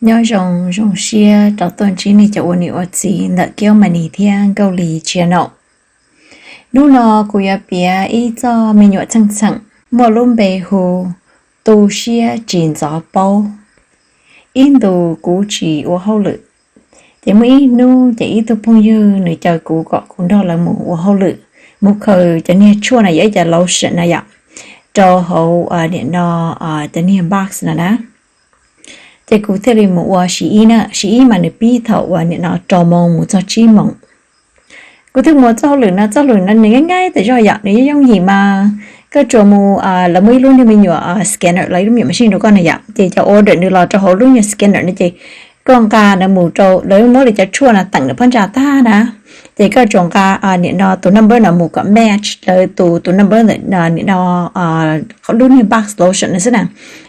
Nyob zoo, zoo siab rov tuaj ntsib nej cov ua niam ua txiv ntawm Kiab Manis thiab Nkauj Lis channel. Hnub no kuv yuav piav ib txoj me nyuam txheej txheem muaj lub npe hu Tu Siab Tsis Ntxov Paub. Ib ntus kuv tsis ua hauj lwm, ces muaj ib hnub ces ib tug phooj ywg nws caw kuv kom kuv nrog lawv mus ua hauj lwm, mus khaws cov niag tshuaj no yog ib cov lotion na yom, rau hauv nim no cov niag box no na. Ces kuv thiaj li mus ua shift na, shift mas nws pib thaum uas nim no rau moos mus txog tsib moos. Kuv thiaj mus ua txoj hauj lwm no, txoj hauj lwm no nws nqaij nqaij tas zog yom, nws yooj yooj yim mas. Koj tsuas mus, lawv muaj ib lub niag me nyuam scanner, lawv ib lub me nyuam machine rau koj na yom, ces cov order nws los rau hauv lub nyuag scanner no ces koj nqa nws mus rau, lawv muab li cov tshuaj no teem nws phab ntsa tag na, ces koj tsuas nqa nim no tus number no mus kom match lawv tus, tus number ntawm nim no lub niag box lotion no xwb na.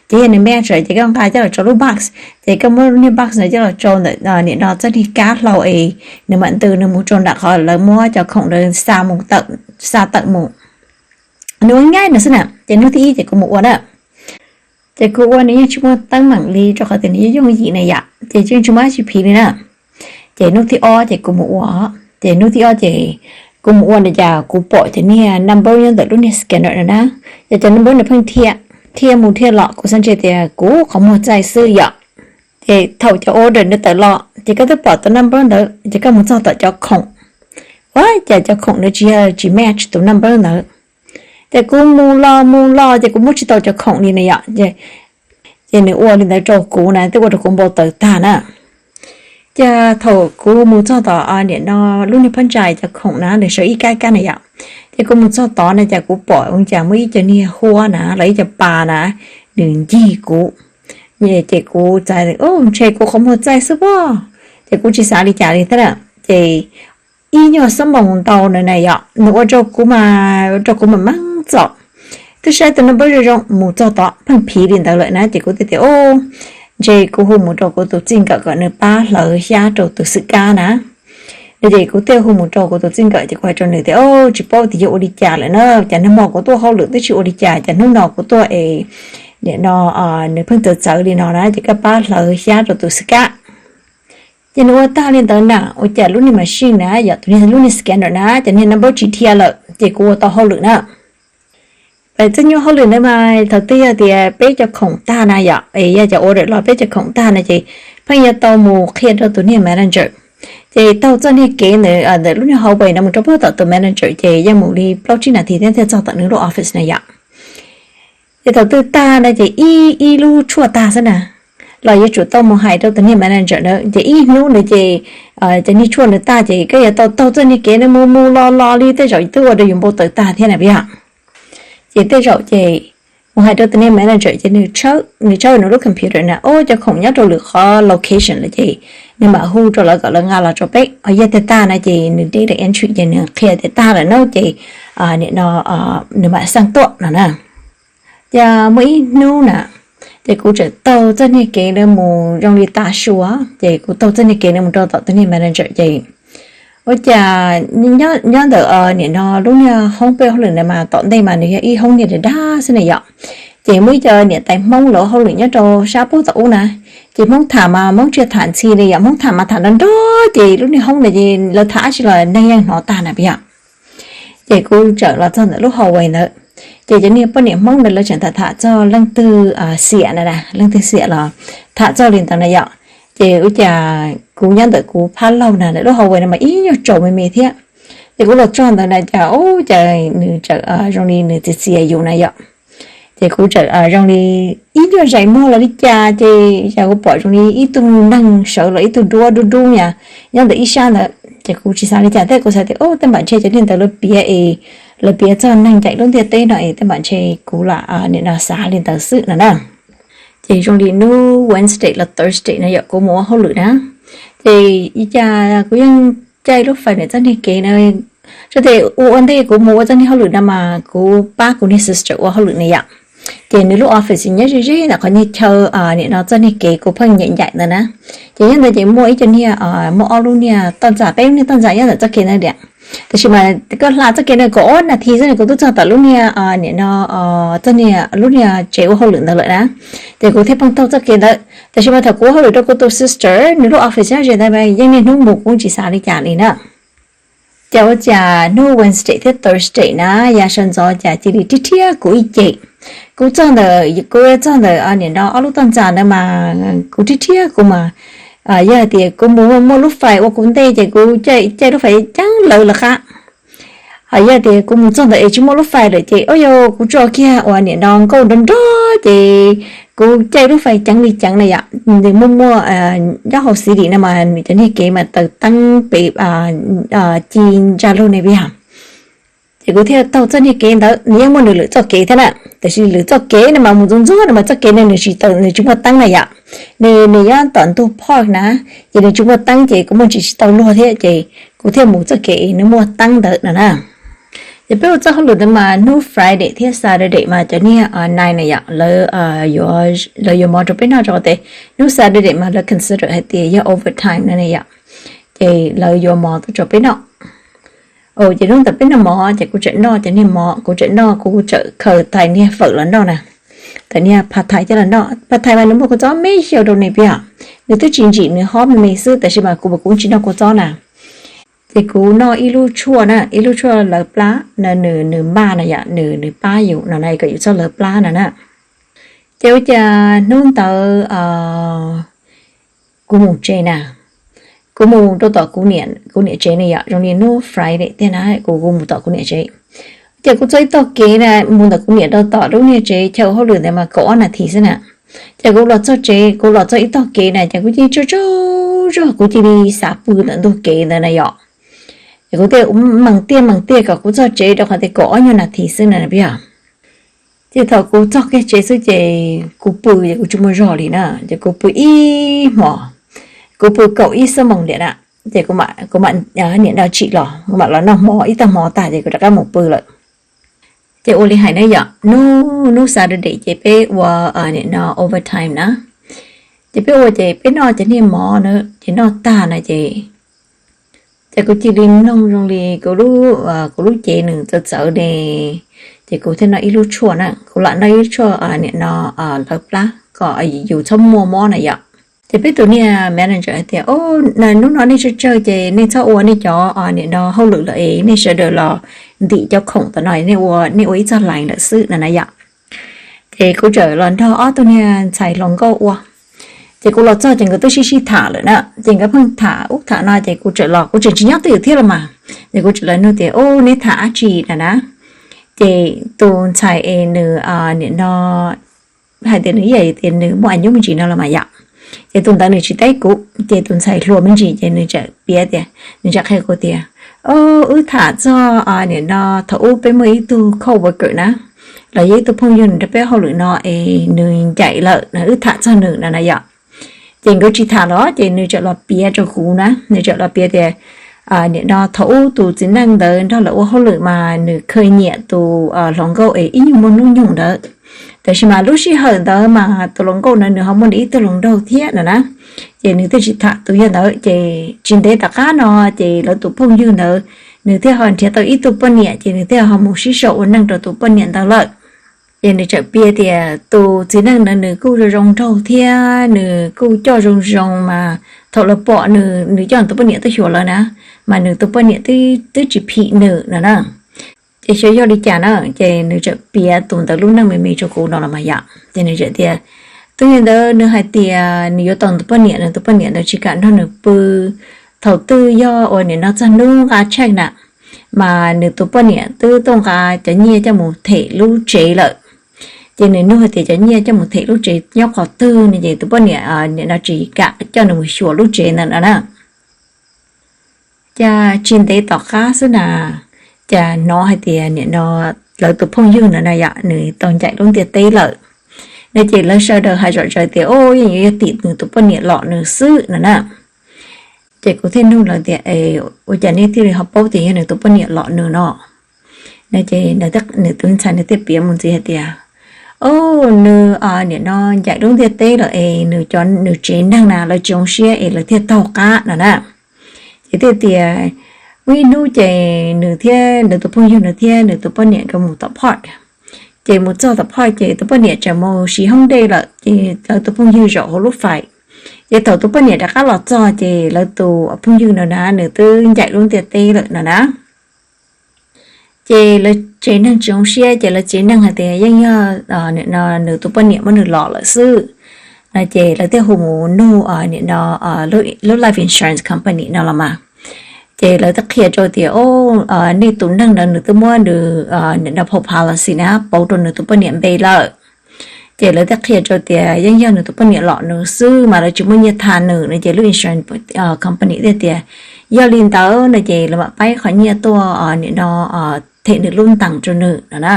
Ces yog nws match lawm ces koj nqa coj los rau lub box, ces koj muab lub niag box no coj los rau ntawm nim no txoj niag kab hlau es nws mam ntws nws mus rau nram qhov lawv muab cov khoom ntawd xa mus tawm, xa tawm mus. Nws ua nqaij no xwb na, ces hnub thib ib ces kuv mus ua na. Ces kuv ua nws yeej tsis muaj teeb meem li rau qhov tias nws yooj yooj yim na yom, ces yeej tsis muaj dab tsi phiv li na. Ces hnub thib ob ces kuv mus ua, ces hnub thib ob ces kuv mus ua na cas kuv pom cov niag number nyob ntawm lub niag scanner no na, ces cov number nws pheej dhia, dhia mus dhia los, kuv xav ntshe tias kuv qhov muag txaij xwb yom. Ces thaum cov order nws tawm los ces koj twb pom tus number ntawd ces koj mus txog tom cov khoom, ua cas cov khoom nws tsis yog, tsis match tus number ntawd. Ces kuv mus los mus los ces kuv muab tsis tau cov khoom li na yom. Ces nws ua li ntawd rau kuv na, twb ua rau kuv npau taws tag na. Ces thaum kuv mus txog tom nim no lub niag phab ntsa cov khoom na, nws sawv ib kab kab na yom, ces kuv mus txog tod na cas kuv pom ua cas muaj ib co niag huab na los ib co pas na, nws ncig kuv. Ces kuv txais, ntshe kuv qhov muag txaij xwb pob, ces kuv tsis xav li cas li thiab na. Ces ib nyuag xuab moos ntau na na yom, nws ua rau kuv mas, ua rau kuv mas meej txom. Twb saib tus number zoo zoo, mus txog tod pheej phiv li ntawd lawm na, ces kuv thiaj tias, ntshe kuv hu mus rau kuv tus txij nkawm kom nws pab hlawv xyab rau tus xwm kab na. No ces kuv thiaj hu mus rau kuv tus txij nkawm ces kuv hais rau nws tias, tsis paub tias yog ua li cas lawm na, cas nag hmo kuv tuaj hauj lwm twb tsis ua li cas, cas hnub no kuv tuaj es nim no nws pheej txawv txawv li no na, ces koj pab hlawv xyab rau tus xwm kab. Ces nws ua tag li ntawd na, ua cas lub niag machine na, yog tus niag lub niag scanner na, cov niag number tsis dhia lawm, ces kuv ua tau hauj lwm na. Pem txoj nyuag hauj lwm ntawd mas thaum twg yog tias peb cov khoom tag na yom, es yog cov order los peb cov khoom tag na ces pheej yuav tau mus qhia rau tus niag manager. Ces taug txoj niag kev ntawd ntawm lub niag hallway no mus rau puag tom tus manager ces yeej mus li plaub tsib nas this thiab thiaj txog tom nws lub office na yom. Ces thaum twg tag na ces ib, ib lub tshuaj tag xwb na, los yuav tsum tau mus hais rau tus niag manager na, ces ib hnub ntawd ces cov niag tshuaj ntawd tag ces koj yuav tau taug txoj niag kev ntawd mus mus los los li tej zaum twb ua rau yus npau taws tag thiab na puas yog? Ces tej zaum ces mus hais rau tus niag manager ces nws tshawb, nws tshawb nws lub computer na, o, cov khoom nyob rau lwm qhov location lawm ces nws mam hu rau lawv kom lawv nqa los rau peb. Ho yog tiag tag na ces nws data entry ces nws qhia tias tag lawm na ces nim no nws mam xaj tuaj no na. Ces muaj ib hnub na, ces kuv txawm taug txoj niag kev ntawd mus zoo li tav su, ces kuv taug txoj niag kev ntawd mus rau tom tus niag manager ces ua cas nyob ntawm nim no lub niag hoob peb hauj lwm ntawd mas tom ntej mas nws yog ib hoob niag dag dag xwb na yom. Ces muaj ib co niam tais Hmoob lawv ua hauj lwm nyob rau sab puag tom ub na, ces Hmoob tham mas Hmoob tsis tham ntxhi li yom, Hmoob tham mas tham nrov nrov ces lub niag hoob ntawd ces lawv tham dab tsi los neeg yeej hnov tag na puas yog? Ces kuv txawm los txog ntawm lub hallway ntawd, ces cov niag poj niam Hmoob ntawd lawv tseem tham tham txog leej twg xiam na, leej twg xiam los tham txog li ntawd na yom. Ces ua cas kuv nyob ntawm kuv phab laug na, ntawm lub hallway no mas ib nyuag tsaus me me thiab. Ces kuv los txog ntawd na cas ua cas nws txawm zoo li nws txias txias yus na yom. Ces kuv txawm zoo li ib nyuag zaim muag los li cas ces cas kuv pom zoo li ib tug neeg sawv los ib tug duab dub dub na nyob ntawm ib sab ntawd. Ces kuv tsis xav li cas thiab, kuv xav tias o, tej npam ntshe cov niag ntawd lawv piav es lawv piav txog neeg ncaim lub ntiaj teb no es tej npam ntshe kuv lam nim no xav li ntawd xwb no na. Ces zoo li hnub Wednesday los Thursday na yom, kuv mus ua hauj lwm na. Ces ua cas kuv yeej caij lub fais ntawm txoj niag kev na, txog tias ua ua ntej kuv mus ua txoj niag hauj lwm no mas kuv pab kuv niag sister ua hauj lwm na yom. Ces nws lub office nyob ze ze ntawm qhov niag chaw nim no txoj niag kev kuv pheej ncaim ncaim ntawd na. Ces nyob ntawd ces muaj ib co niag, muaj ob lub niag toj ntxas, peb lub niag toj ntxas nyob ntawm txoj kev ntawd tiam. Tab sis mas koj hla txoj kev no kaum ob nas this xwb no kuv twb txog tom lub niag, nim no, txog niag lub niag tsev ua hauj lwm ntawd lawm na. Ces kuv thiaj pheej taug txoj kev ntawd. Tab sis mas thaum kuv ua hauj lwm rau kuv tus sister nws lub office nyob ze ntawd mas yeej niaj hnub mus kuv tsis xav li cas li na. Ces ua cas hnub Wednesday thiab Thursday na, yav sawv ntxov cas cia li rhiab rhiab kuv ib ce. Kuv txog ntawm, kuv txog ntawm nim no ob lub toj ntxas ntawd mas kuv rhiab rhiab kuv mas, yog tias kuv mus muaj lub fais ua kuv ntej ces kuv caij lub fais ceev lawv lawv qab. Ho yog tias kuv mus txog ntawd es tsis muaj lub fais lawm ces ua yog kuv tso kiag uas nim no nkauj nrov nrov ces kuv caij lub fais ceev li ceev na yom, nws muaj muaj nyob hauv xis lim no mas nws cov niag kev mas taws teeb pem ci ntsa lug ne yog. Ces kuv thiaj taug txoj niag kev ntawd, nws yeej muaj nws lwm txoj kev thiab na, tab sis lwm txoj kev no mas mus ntxov ntxov no mas txoj kev no nws tsis tau, nws tsis muaj teeb na yom. Nws nws nyob tom ntug park na, ces nws tsis muaj teeb ces kuv muaj ntsis tsis tau luag thiab ces kuv thiaj mus txoj kev nws muaj teeb ntawd no na. Ces peb ua txoj hauj lwm ntawd mas hnub Friday thiab Saturday mas cov niag nai na yom, lawv yuav mov rau peb noj rau qhov tias hnub Saturday mas lawv consider hais tias yog overtime no na yom, ces lawv yuav mov tuaj rau peb noj. Ces hnub ntawd peb noj mov ces kuv tseem noj cov niag mov, kuv tseem noj, kuv tseem khaws tais niag fawm los noj na, tais niag pha thais coj los noj. Pha thais mas nws muaj kua txob me xyaw rau ne peb, nws twb tsis ntsim, nws hob me me xwb tab sis mas kuv mas kuv tsis noj kua txob na. Ces kuv noj ib lub tshuaj na, ib lub tshuaj lawv plab no, nws nws maj na yom, nws nws pab yus no na, kom yus txhob lawv plab no na. Ces ua cas hnub ntawd kuv mus tsev na, kuv mus rau tom kuv niam tsev ne yom, zoo li hnub Friday tiag na, kuv kuv mus tom kuv niam tsev. Ces kuv txog ib tog kev na, mus ntawm kuv niam rau tom lub niag tsev chaw hauj lwm ntawd mas kaum ob nas this xwb na. Ces kuv los txog tsev, kuv los txog ib tog kev na ces kuv cia li tsaug tsaug zog, kuv cia li xav pw ntawm ntug kev ntawd na yom. Ces kuv thiaj mees tiaj mees tiaj kom kuv txog tsev rau qhov tias kaum ob nyuag nas this xwb na peb. Ces thaum kuv txog kiag tsev xwb ces kuv pw ces kuv tsis muaj zog li na, ces kuv pw ib hmos, kuv pw kaum ib xuab moos ntiam na. Ces kuv mam niam no tsim los, kuv mam los noj hmo ib tag hmo tag ces kuv rov qab mus pw lawm. Ces ua li hais na yom, hnub Saturday ces peb ua nim no overtime na. Ces peb ua ces peb noj cov niag mov na, ces noj tag na ces, ces kuv cia li mloog zoo li kuv lub, kuv lub cev nws txawv txawv ne. Ces kuv thiaj noj ib lub tshuaj na, kuv lam noj ib lub tshuaj nim no lawv plab kom yus txhob muaj mob na yom. Ces peb tus niag manager hais tias, hnub no nej tsawg tsawg ces nej txhob ua nej cov nim no hauj lwm lawm es nej sawv daws los ntim cov khoom tom no, nej ua ib txoj line lawm xwb no na yom. Ces kuv txawm los nrog ob tug niag ntxhais hluas nkauj ua. Ces kuv los txog ces nkawd twb sib sib tham lawm na, ces nkawd pheej tham ub tham no ces kuv txawm los, kuv tseem tsis nyob twj ywm thiab los mas. Ces kuv txawm los nug tias, ub, neb tham dab tsi no na? Ces tus ntxhais es nws nim no hais tias nws ib yam tias nws muaj a nyuj me ntsis no los mas yom. Ces tus ntawd nws tsis teb kuv, ces tus ntxhais hluas me ntsis ces nws txawm piav tias, nws txawm qhia kuv tias, o, wb tham txog nim no thaum ub peb muaj ib tug coworker na, los yog ib tug phooj ywg nws nrog peb hauj lwm no es nws ncaim lawm na, wb tham txog nws no na yom. Ces nkawd tsis tham los ces nws txawm los piav rau kuv na, nws txawm los piav tias, nim no thaum ub tus txiv neej ntawd nrog lawv ua hauj lwm mas nws khaws nyiam tus hluas nkauj es ib nyuag muaj hnub nyoog ntawd. Tab sis mas lub sij hawm ntawd mas tus hluas nkauj ntawd nws ho muaj li ib tug hluas nraug thiab no na. Ces nws thiaj tsis tham tus yawg ntawd, ces tsis ntev tom qab no ces lawv tus phooj ywg ntawd nws thiaj ho nrhiav tau ib tug poj niam, ces nws thiaj ho mus sib sau ua neej rau tus poj niam ntawd lawm. Ces nws txawm piav tias tus txiv neej ntawd nws kuj zoo zoo nraug thiab nws kuj coj zoo zoo mas thaum lawv pom nws, nws coj tus poj niam tuaj xyuas lawv na, mas nws tus poj niam twb tsis phim nws no na. Ces xyov yog li cas na, ces nws txawm piav tus ntawd lub neej me me rau kuv no los mas yom. Ces nws txawm tias, tus yawg ntawd nws hais tias nws yuav tau tus poj niam, nws tus poj niam ntawd tsis kam nrog nws pw. Thaum twg yog uas nim no txog hnub nqa check na, mas nws tus poj niam twb tuaj nqa cov nyiaj coj mus them lub tsev lawm. Ces nws nug hais tias cov nyiaj coj mus them lub tsev nyob qhov twg no, ces tus poj niam nim no tsis kam coj nws mus xyuas lub tsev ntawd no na. Cas tsis ntev tom qab xwb na, cas hnov hais tias nim no lawv tus phooj ywg ntawd na yom, nws tau ncaim lub ntiaj teb lawm. No ces lawv sawv daws hais zom zaws tias, o, yeej yuav yog tim nws tus poj niam lom nws xwb no na. Ces kuv thiaj nug lawv tias, es ua cas nej thiaj li ho paub tias yog nws tus poj niam lom nws no? No ces nws tus ntxhais nws thiaj piav mus ntxiv hais tias, o, nws nim no ncaim lub ntiaj teb lawm es nws cov, nws tsev neeg na lawv tsis zoo siab es lawv thiaj taug qab no na. Ces thiaj tias, Muaj ib hnub ces nws thiab nws tus phooj ywg nws thiab nws tus poj niam nkawd mus tom park. Ces mus txog tom park ces tus poj niam tseem mus siv hoob dej lawm ces lawv tus phooj ywg zaum hauv lub fais. Ces thaum tus poj niam rov qab los txog ces lawv tus phooj ywg no na nws twb ncaim lub ntiaj teb lawm no na. Ces lawv tsev neeg tsis zoo siab ces lawv tsev neeg hais tias yeej yog nws tus poj niam muab nws lom lawm xwb no ces lawv thiaj hu mus nug nim no lub life insurance company no los mas. Ces lawv thiaj qhia rau tias, o, nej tus neeg ntawd nws twb muab nws nim no policy na pauv rau nws tus poj niam npe lawm. Ces lawv thiaj qhia rau tias yeej yog nws tus poj niam lom nws xwb mas lawv tsis muaj nyiaj tham nws no ces lub insurance company thiaj tias yog li ntawd no ces lawv mam pab qhov nyiaj tuaj nim no them nws lub ntees rau nws no na.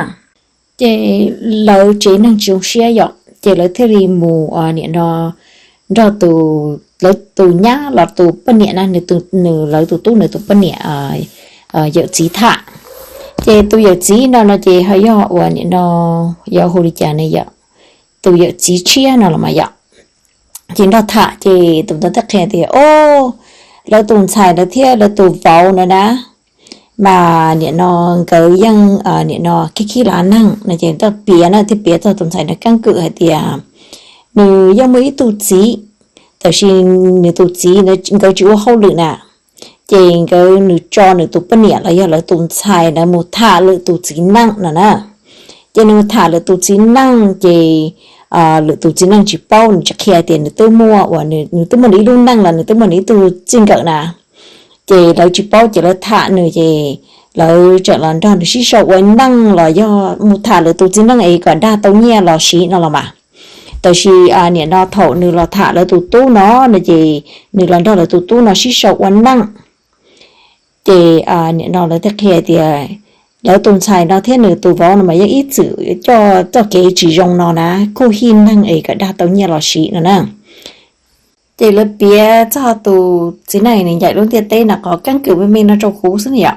Ces lawv tsev neeg tsis zoo siab yom ces lawv thiaj li mus nim no nrog tus, lawv tus nyab los tus poj niam na, nws, lawv tus tub nws tus poj niam yawm txiv tham. Ces tus yawm txiv no no ces ho yog uas nim no yuav hu li cas ne yom, tus yawm txiv tshiab no los mas yom. Ces nrog tham ces tus ntawd thiaj qhia tias, o, lawv tus ntxhais ntawd thiab lawv tus vauv ntawd na mas nim no nkawd yeej nim no khib khib lav neeg no ces txawm piav na thiaj piav txog tus ntxhais ntawd keeb kwm hais tias nws yeej muaj ib tug txiv, tab sis nws tus txiv nkawd tsis ua hauj lwm na, ces nkawd nws tso nws tus poj niam los yog lawv tus ntxhais ntawd mus tham lwm tus txiv neej no na. Ces nws mus tham lwm tus txiv neej ces lwm tus txiv neej tsis paub, nws tsis qhia tias nws twb muaj uas nws twb muaj nws ib lub neej los nws twb muaj nws ib tug txij nkawm na. Ces lawv tsis paub ces lawv tham nws ces lawv tseem los nrog nws sib sau ua neej los yog mus tham lwm tus txiv neej es kom dag tau nyiaj los siv no los mas. Tab sis nim no thaum nws los tham lawv tus tub no no ces nws los nrog lawv tus tub no sib sau ua neej. Ces nim no lawv thiaj qhia tias lawv tus ntxhais no thiab nws tus vauv no mas yeej ib txwm coj txoj kev tsis zoo no na, khuj hij neeg es kom dag tau nyiaj los siv no na. Ces lawv piav txog tus txiv neej nws ncaim lub ntiaj teb no qhov keeb kwm me me no rau kuv xwb na yom.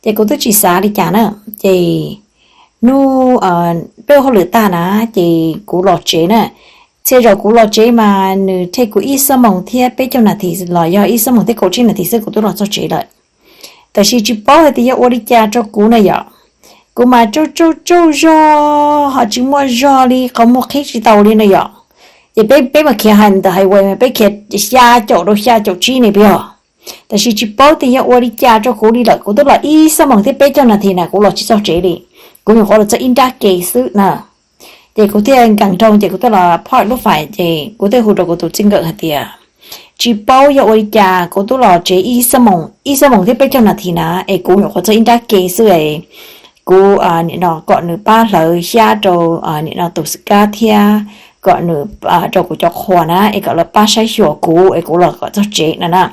Ces kuv twb tsis xav li cas na. Ces hnub peb ua hauj lwm tag na, ces kuv los tsev na. Txhia zaum kuv los tsev mas nws thej kuv ib xuab moos thiab peb caug nas this los yog ib xuab moos thiab kaum tsib nas this xwb kuv twb los txog tsev lawm. Tab sis tsis paub hais tias yog ua li cas rau kuv na yom. Kuv mas tsaug tsaug tsaug zog ho tsis muaj zog li, qhov muag qhib tsis tau li na yom. Ces peb, peb mas khiav hais ntawm highway mas peb khiav xya caum rau xya caum tsib ne peb os. Tab sis tsis paub tias yog ua li cas rau kuv li lawm, kuv twb los ib xuab moos thiab peb caug nas this na kuv los tsis txog tsev li. Kuv nyuam qhuav los txog ib nrab ke xwb na. Ces kuv thiaj nkees nroos ces kuv thiaj los park lub fais ces kuv thiaj hu rau kuv tus txij nkawm hais tias tsis paub yog ua li cas kuv twb los tsev ib xuab moos, ib xuab moos thiab peb caug nas this na es kuv nyuam qhuav txog ib nrab ke xwb es kuv nim no kom nws pab hlawv xyab rau nim no tus xwm kab thiab kom nws rau kuv cov qhua na es kom lawv pab saib xyuas kuv es kuv los kom txog tsev no na.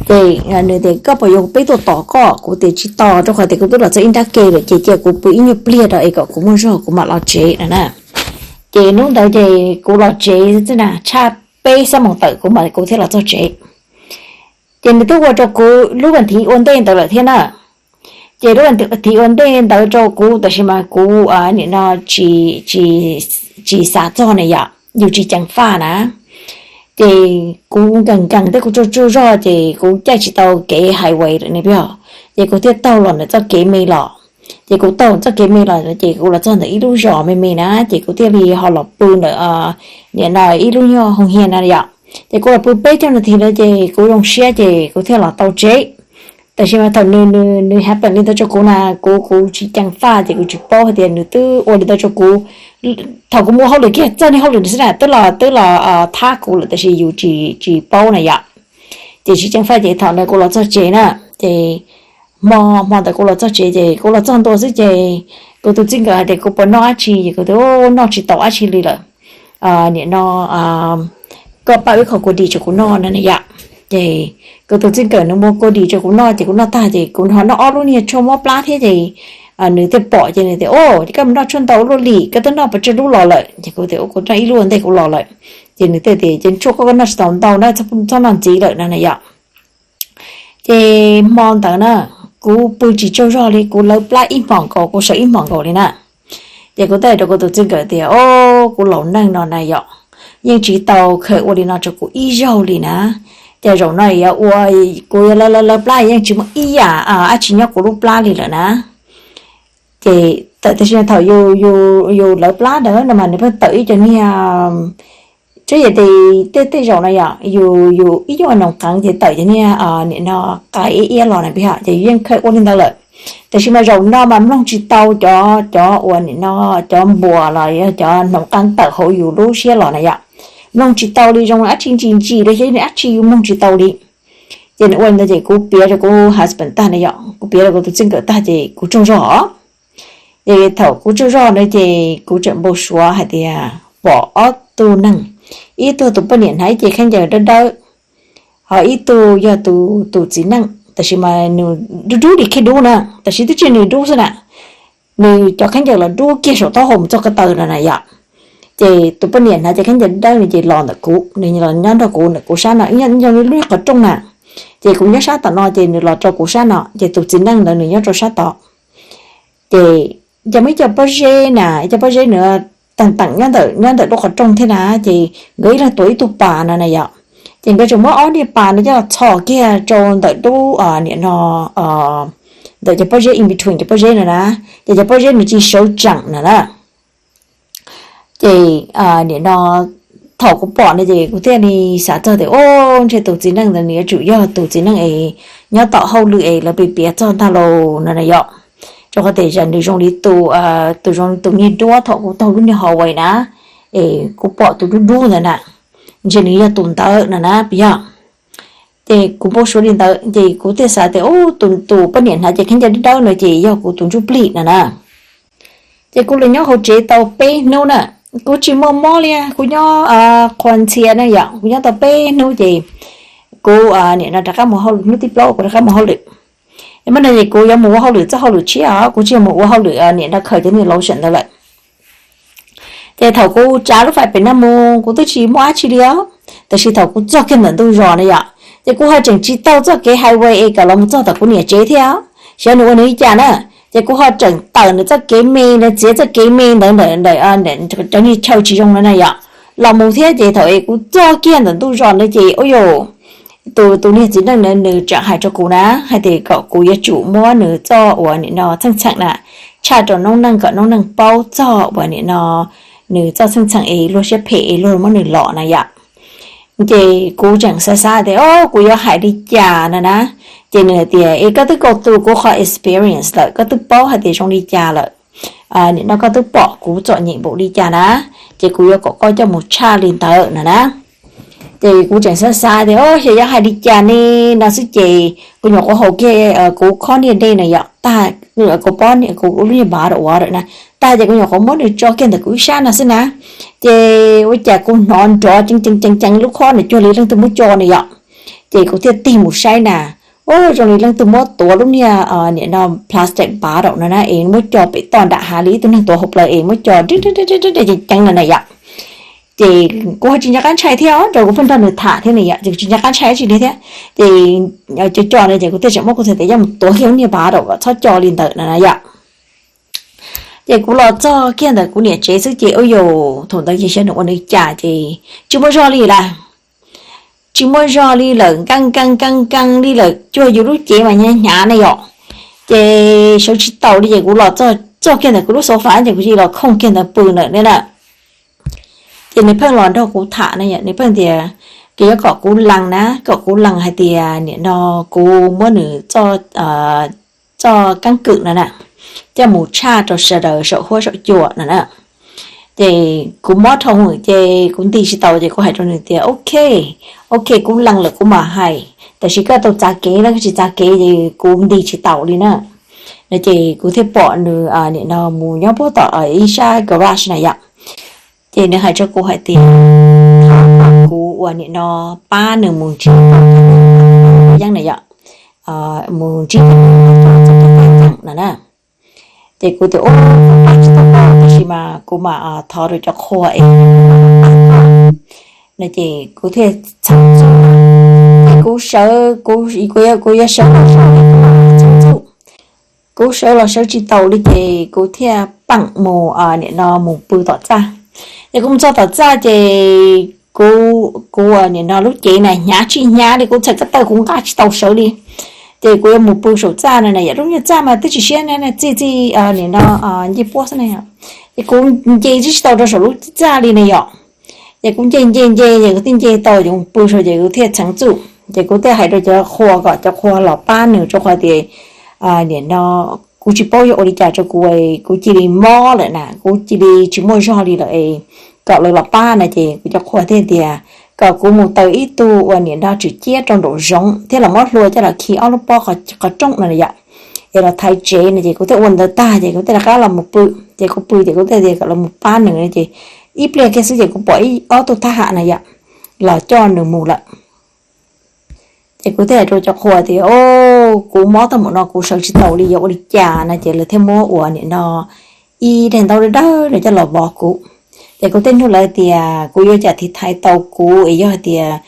Ces nws tias koj puas yuav kuv peb tuaj tos koj? Kuv tias tsis tos, rau qhov tias kuv twb los txog ib nrab ke lawm ces cia kuv pw ib nyuag pliag rau es kom kuv muaj zog kuv mam los tsev no na. Ces hnub ntawd ces kuv los tsev xwb na, tshaj peb xuab moos tawm kuv mam kuv thiaj los txog tsev. Ces nws twb ua rau kuv lub vas thiv ua ntej ntawd lawm thiab na. Ces lub vas thiv ua ntej ntawd rau kuv tab sis mas kuv nim no tsis, tsis xav txog na yom, yus tsis ceev faj na. Ces kuv nkees nkees thiab kuv tsaug tsaug zog ces kuv caij tsis tau kev highway lawm ne peb os. Ces kuv thiaj taug los ntawm txoj kev me los. Ces kuv taug txoj kev me los ces kuv los txog ntawm ib lub zos me me na ces kuv thiaj li ho los pw ntawm nim no ib lub nyuag hoo hia na yom. Ces kuv los pw peb caug nas this lawm ces kuv zoo siab ces kuv thiaj los tau tsev. Tab sis mas thaum nws, nws, nws happen li ntawd rau kuv na, kuv, kuv tsis ceev faj ces kuv tsis paub hais tias nws twb ua li ntawd rau kuv. Thaum kuv mus hauj lwm kiag txog niag hauj lwm xwb na twb los, twb los thab kuv lawm tab sis yus tsis, tsis paub na yom. Ces tsis ceev faj ces thaum ntawd kuv los txog tsev na, ces hmo, hmo ntawd kuv los txog tsev ces kuv los txog ntua xwb ces kuv tus txij nkawm hais tias kuv puas noj dab tsi ces kuv tias noj tsis tau dab tsi li lawm. Nim no koj pab wb kho kua dis rau kuv noj no na yom. Ces kuv tus txij nkawm nws muab kua dis rau kuv noj ces kuv noj tag ces kuv ho noj ob lub niag tshuaj mob plab thiab ces nws thiaj pom ces nws tias, o, koj mus noj tshuaj ntau ua luaj li, koj twb noj pes tsawg lub los lawm? Ces kuv tias kuv noj ib lub ua ntej kuv los lawm. Ces nws thiaj tias ces tshuaj koj noj tsis tau ntau na, txhob noj ntxiv lawm no na yom. Ces hmo ntawd na, kuv pw tsis tsaug zog li, kuv lawv plab ib hmos nkaus, kuv sawv ib hmos nkaus li na. Ces kuv thiaj hais rau kuv tus txij nkawm tias, o, kuv laus neeg no na yom, yeej tsis tau khaws ua li no rau kuv ib zaug li na. Ces zaum no yuav ua, kuv yuav lawv lawv plab yeej tsis muaj ib yam dab tsi nyob kuv lub plab li lawm na. Ces tawm tam sim no thaum yus yus lawv plab ntawd no mas nws pheej tawm ib cov niag, tsuas yog tias tej tej zaum no yom, yus yus ib nyuag noos qees ces tawm cov niag nim no qais iab iab los na, peb hos ces yus yeej khaws ua li ntawd lawm. Tab sis mas zaum no mas mloog tsis tau cov cov uas nim no cov npuas los yog cov noos qees tawm hauv yus lub siab los na yom. Mloog tsis tau li, zoo dab tsi ntsim ntsim li, xyov dab tsi yus mloog tsis tau li. Ces nws ua li ntawd ces kuv piav rau kuv husband tag na yom, kuv piav rau kuv tus txij nkawm tag ces kuv tsaug zog. Ces thaum kuv tsaug zog ntawd ces kuv tseem npau suav hais tias pom ob tug neeg, ib tug tus poj niam hnav ib ce khaub ncaws dawb dawb, ho ib tug yog tus tus txiv neej, tab sis mas nws dub dub li khib dub na, tab sis twb tsis yog nws dub xwb na, nws cov khaub ncaws los dub kiag saum taub hau mus txog ko taw no na yom. Ces tus poj niam hnav cov khaub ncaws dawb no ces los ntawm kuv, nws los nyob nrog kuv ntawm kuv sab no, ib nyuag zoo li lub qhov rooj na. Ces kuv nyob sab tom no ces nws los rau kuv sab no, ces tus txiv neej ntawd nws nyob rau sab tod. Ces cov muaj ib co pob zeb na, ib co pob zeb nws teem teem nyob ntawm nyob ntawm lub qhov rooj thiab na, ces nkawd ib leeg tuav ib tug pas no na yom. Ces nkawd tseem muab ob niag pas no coj los txhos kiag rau ntawm lub nim no ntawm cov pob zeb, in between cov pob zeb no na, ces cov pob zeb nws tsis sawv tsees no na. Ces nim no thaum kuv pom no ces kuv thiaj li xav txog tias, o, ntshe tus txiv neej ntawd nws yuav tsum yog tus txiv neej es nyob tom hauj lwm es lawv piav piav txog ntag lauj no na yom. Rau qhov tias nws zoo li tus, tus zoo li tus niag duab thaum kuv taug lub niag hallway na, es kuv pom tus dub dub ntawd na, ntshe nws yog tus ntawd no na, puas yog? Ces kuv npau suav li ntawd ces kuv thiaj xav tias, u, tus tus poj niam hnav cov khaub ncaws dawb dawb no ces yog kuv tus ntsuj plig no na. Ces kuv los nyob hauv tsev tau peb hnub na, kuv tsis muaj mob li, kuv nyob qhua ntxhia na yom, kuv nyob tau peb hnub ces kuv nim no rov qab mus hauj lwm, hnub thib plaub kuv rov qab mus hauj lwm. Mas no ces kuv yuav mus ua hauj lwm txoj hauj lwm tshiab os, kuv tsis yog mus ua hauj lwm nim no khaws cov niag lotion ntawd lawm. Ces thaum kuv tsav lub fais pem no mus kuv twb tsis muaj dab tsi li os, tab sis thaum kuv txog kiag ntawm ntug zos na yom, ces kuv ho tseem tsis taug txoj kev highway es kom los mus txog tom kuv niam tsev thiab, xyov nws ua nws li cas na. Ces kuv ho tseem tawm nws txoj kev me, nws txiav txoj kev me ntawd ntawm cov niag chaw tsis zoo no na yom, los mus thiab. Ces thaum es kuv txog kiag ntawm ntug zos ntawd ces ua tus tus niag txiv neej ntawd nws tseem hais rau kuv na, hais tias kom kuv yuav tsum muab nws txoj uas nim no txheej txheem na tshaj rau noob neej kom noob neej paub txog uas nim no nws txoj txheej txheem es luag siab phem es luag muab nws lom na yom. Ces kuv tseem xav xav tias, o, kuv yuav hais li cas no na. Ces nws hais tias, es koj twb go through kuv qhov experience lawm, koj twb paub hais tias zoo li cas lawm. Nim no koj twb pom kuv txom nyem npaum li cas na, ces kuv yuav kom koj coj mus tshaj li ntawd no na. Ces kuv tseem xav xav tias, o, xyov yuav hais li cas ne no xwb ces kuv nyuam qhuav haus kiag kuv khob niag dej no yom, tag, kuv pob, kuv lub niag bottle water na, tag ces kuv nyuam qhuav muab nws tso kiag ntawm kuv ib sab no xwb na. Ces ua cas kuv hnov nrov ceev ceev ceev ceev lub khob no cuag li leej twg muab tso no yom. Ces kuv thiaj tig mus saib na, o, zoo li leej twg muab tuav lub niag nim no plastic bottle no na es muab co pem toj nram hav li ib tug neeg tuav hauv plawv es muab co ceev ceev no na yom. Ces kuv ho tsis nco qab ntshai thiab, rau kuv pheej nrog nws tham thiab ne yom, ces kuv tsis nco qab ntshai dab tsi li thiab. Ces co co no ces kuv thiaj tseem muab kuv txhais tes coj mus tuav kiag lub niag bottle kom txhob co li ntawd no na yom. Ces kuv los txog kiag ntawm kuv niam tsev xwb ces ua yus thaum ntawd ces xyov nws ua nws cas ces tsis muaj zog li lawm. Tsis muaj zog li lawm, nkees nkees nkees nkees li lawm, cuag yus lub cev mas hnyav hnyav ne yom. Ces sawv tsis taus li ces kuv los txog kiag ntawm kuv lub sofa ces kuv cia li los khooj kiag ntawd pw ntawm ne na. Ces nws pheej los nrog kuv tham na yom, nws pheej tias, kuv yuav kom kuv lees na, kom kuv lees hais tias nim no kuv muab nws txoj keeb kwm no na coj mus tshaj rau sawv daws saum huab saum cua no na. Ces kuv mob dhau hwv ces kuv nti tsis taus ces kuv hais rau nws tias, ok, ok, kuv lees lawm kuv mam hais, tab sis koj tau txav kev na, koj tsis txav kev ces kuv nti tsis taus li na. No ces kuv thiaj pom nws nim no mus nyob puag tom ib sab garage na yom. Ces nws hais rau kuv hais tias, kuv ua nim no pab nws mus ntsib yeeb na yom, mus ntsib no na. Ces kuv tias, ua, pab tsis tau, tab sis mas kuv mam thov rau cov qhua es no ces kuv thiaj txheej txuj, kuv sawv, kuv, kuv yuav sawv los sawv, kuv sawv los sawv tsis taus li ces kuv thiaj peem mus nim no mus pw tom txaj. Ces kuv mus txog tom txaj ces kuv, kuv nim no lub cev na hnyav tsis hnyav li, kuv txhais ko taw kuv nqa tsis tau sawv li. Ces kuv yuav mus pw saum txaj no na yom, lub nyuag txaj mas twb tsis siab na, txij txij nim no ncej puab xwb na yom. Ces kuv nce tsis tau rau saum lub txaj li na yom. Ces kuv nce nce nce ces kuv thiaj nce tau ces kuv pw saud ces kuv thiaj txheev txuj ces kuv thiaj hais rau cov qhua kom cov qhua los pab nws rau qhov tias nim no kuv tsis paub yuav ua li cas rau kuv, kuv cia li mob lawm na, kuv cia li tsis muaj zog li lawm es kom lawv los pab na. Ces kuv cov qhua thiaj tias kom kuv mus taws ib tug uas nim no tswm ciab rau nraum zoov thiab los muab hlua coj los khi ob lub pob qhov rooj no yom, es los thaiv tsev no. Ces kuv thiaj ua ntawd tag ces kuv thiaj rov qab los mus pw. Ces kuv pw ces kuv thiaj tias kom los mus pab nws no ces ib pliag kiag xwb ces kuv pom ib ob tug thab ham na yom los coj nws mus lawm. Ces kuv thiaj hais rau cov qhua tias, o, kuv mob tag npaum no kuv sawv tsis taus li, yuav ua li cas no? Ces lawv thiaj muab uas nim no ib daim ntaub dawb dawb no coj los vov kuv. Ces kuv thiaj nug lawv tias kuv yuav ua cas thiaj thaiv tau kuv es yog hais tias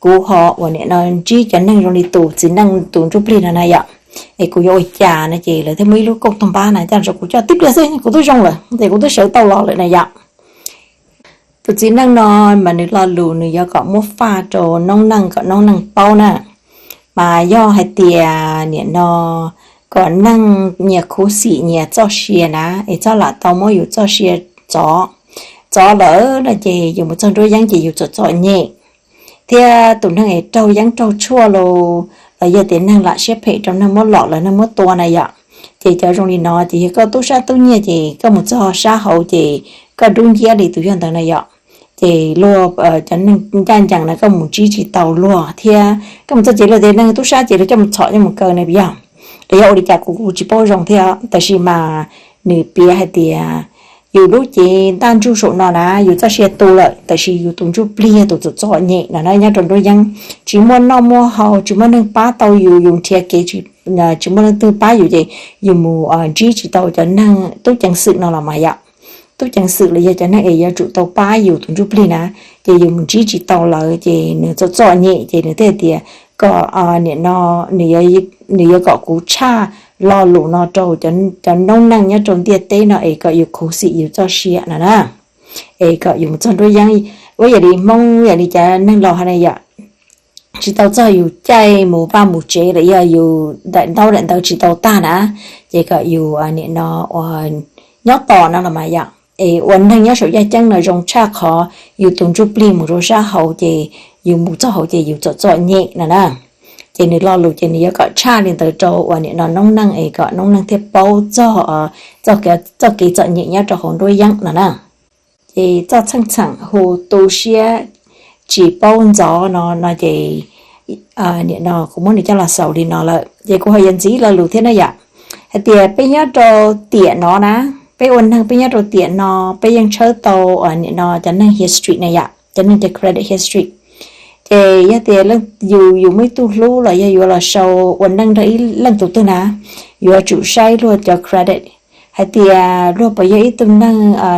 kuv ho uas nim no ntsib cov neeg zoo li tus txiv neej tus ntsuj plig no na yom, es kuv yuav ua cas no? Ces lawv thiaj muab ib lub kauj toog npab na coj los rau kuv coj tib pliag xwb kuv twb zoo lawm ces kuv twb sawv tau los lawm na yom. Tus txiv neej no mas nws lo lus nws yuav kom muab faj rau noob neej kom noob neej paub na. Mas yog hais tias nim no kom neeg nyias khuv xim nyias txoj sia na, es txhob lam tau muab yus txoj sia txov. Txov lawm no ces yus mus txog nruab yeeb ces yus txom txom nyem. Thiab tus neeg es raug yeeb raug tshuaj los, los yog tias neeg lam siab phem rau neeg muab lom los neeg muab tua na yom, ces cov zoo li no ces yog koj tub sab tub nyiag ces koj mus txog sab hauv ces koj dub nciab li tus yog ntawd na yom. Ces luag cov neeg ncaj ncees na koj mus ntsib tsis tau luag thiab koj mus txog ces luag tias neeg tub sab ces luag coj mus txhom coj mus kaw na yog. Los yog ua li cas kuv kuv tsis paub zoo thiab tab sis mas nws piav hais tias yus lub cev ntaj ntsug saum no na yus txoj sia tu lawm tab sis yus tus ntsuj plig yog tus txom txom nyem no na nyob rau nruab yeeb, tsis muaj noj muaj haus tsis muaj neeg pab tau yus, yus nrhiav kev tsis muaj leej twg pab yus ces yus mus ntsib tsis tau cov neeg tub ceev xwm no los mas yom. Tub ceev xwm los yog cov neeg es yuav tsum tau pab yus tus ntsuj plig na, ces yus mus ntsib tsis tau lawv ces nws txom txom nyem ces nws thiaj tias kom nim no nws yuav kom kuv tshaj lo lus no rau cov noob neej nyob rau ntiaj teb no es kom yus khuv xim yus txoj sia no na, es kom yus mus txog nruab yeeb. Ua yam li Hmoob yam li cov neeg laus hais na yom, tsis tau txog yus caij mus vaj mus tsev los yog yus daim ntaub daim ntawv tsis tau tag na, ces kom yus nim no ua nyob tos no los mas yom. Es ua neeg nyob saum yaj ceeb no zoo tshaj qhov yus tus ntsuj plig mus rau sab hauv ces yus mus txog hauv ces yus txom txom nyem no na. Ces nws lo lus ces nws yuav kom tshaj li ntawd rau uas nim no noob neej es kom noob neej thiaj paub txog txoj kev txom nyem nyob rau hauv nruab yeeb no na. Ces txoj txheej txheem hu tu siab tsis paub ntxov no no ces nim no kuv muab nws coj los xaus li no lawm ces kuv ho yuav ntxiv lo lus thiab na yom. Hais tias peb nyob rau tiam no na, peb ua neeg peb nyob rau tiam no peb yeej tshawb tau nim no cov neeg history na yom, cov neeg cov credit history. Ces yog tias yus yus muaj ib tug hlub los yog yuav los sau ua neej nrog ib leej tus twg na, yuav tsum saib luag cov credit hais tias luag puas yog ib tug neeg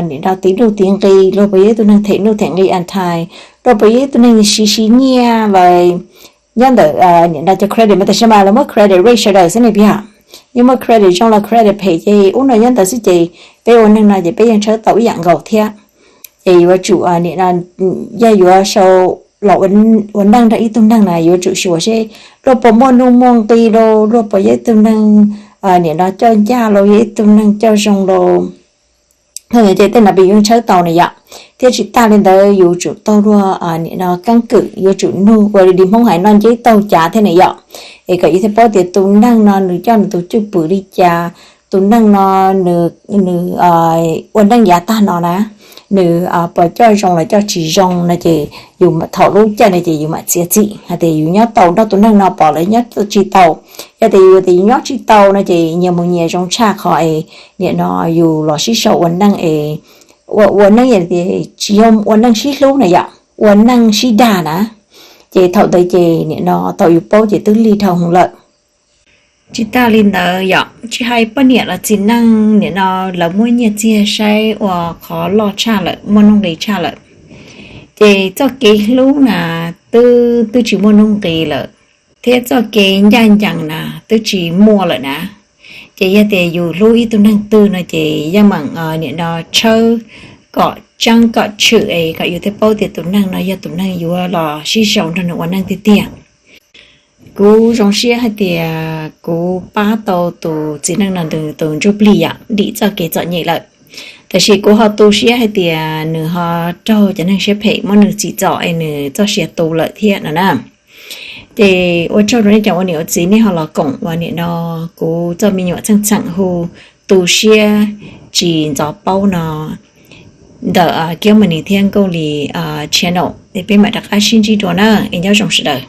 nim no tiv nuj tiv nqi, luag puas yog ib tug neeg them nuj them nqi anti, luag puas yog ib tug neeg siv siv nyiaj lawm. Nyob ntawm nim no cov credit mas tam sim mas lawv muab credit rate sawv daws xwb ne piam. Yog muaj credit zoo los credit phem ces ub no nyob ntawd xwb ces peb ua neeg no ces peb yeej tshawb tau ib yam nkaus thiab. Ces yuav tsum nim no yog yuav sau los ua neej nrog ib tug neeg na yuav tsum xyuas seb luag puas muaj nuj muaj nqi los luag puas yog ib tug neeg nim no coj ncaj los yog ib tug neeg coj zoo los. Ces tej no peb yuav tshawb tau na yom. Thiab tsis tas li ntawd yus tsum taug luag nim no keeb kwm yuav tsum nug ua li Hmoob hais noj nceb taug cav thiab na yom. Es kom yus thiaj paub tias tus neeg no nws coj nws tus cwj pwm li cas, tus neeg no nws ua neej yav tag no na, nws puas coj zoo los coj tsis zoo no ces yus thaum lub caij no ces yus mam txiav txim hais tias yus nyob tau nrog tus neeg no pom lawv nyob tsis tau. Yog tias yus tias yus nyob tsis tau no ces nyias mus nyias zoo tshaj qhov es nim no yus los sib sau ua neej es ua neej tsis yog ua neej sib hlub na yom, ua neej sib dag na. Ces thaum ntawd ces nim no thaum yus paub ces twb lig dhau hwv lawm. Tsis tas li ntawd yom, tsis hais poj niam los txiv neej nim no lawv muab nyiaj txiag saib ua qhov loj tshaj lawm, muaj nuj nqis tshaj lawm, ces txoj kev hlub na twb twb tsis muaj nuj nqis lawm, thiab txoj kev ncaj ncees na twb tsis muaj lawm na. Ces yog tias yus hlub ib tug neeg twg no ces yeej meem nim no tshawb kom tseeb kom tshwm es kom yus thiaj paub tias tus neeg no yog tus neeg yuav los sib sau nrog nws ua neej tiag tiag. Kuv zoo siab hais tias kuv pab tau tus txiv neej no ntws tus ntsuj plig yom dim txoj kev txom nyem lawm. Tab sis kuv ho tu siab hais tias nws ho raug cov neeg siab phem muab nws tsim txom es nws txoj sia tu lawm thiab no na. Ces ua tsaug rau nej cov ua niam ua txiv nej ho los koom ua nim no kuv txoj me nyuam txheej txheem hu tu siab tsis ntxov paub no ntawm Kiab Mas Nis thiab Nkauj Lis channel es peb mam rov qab sib ntsib dua na, es nyob zoo sawv daws.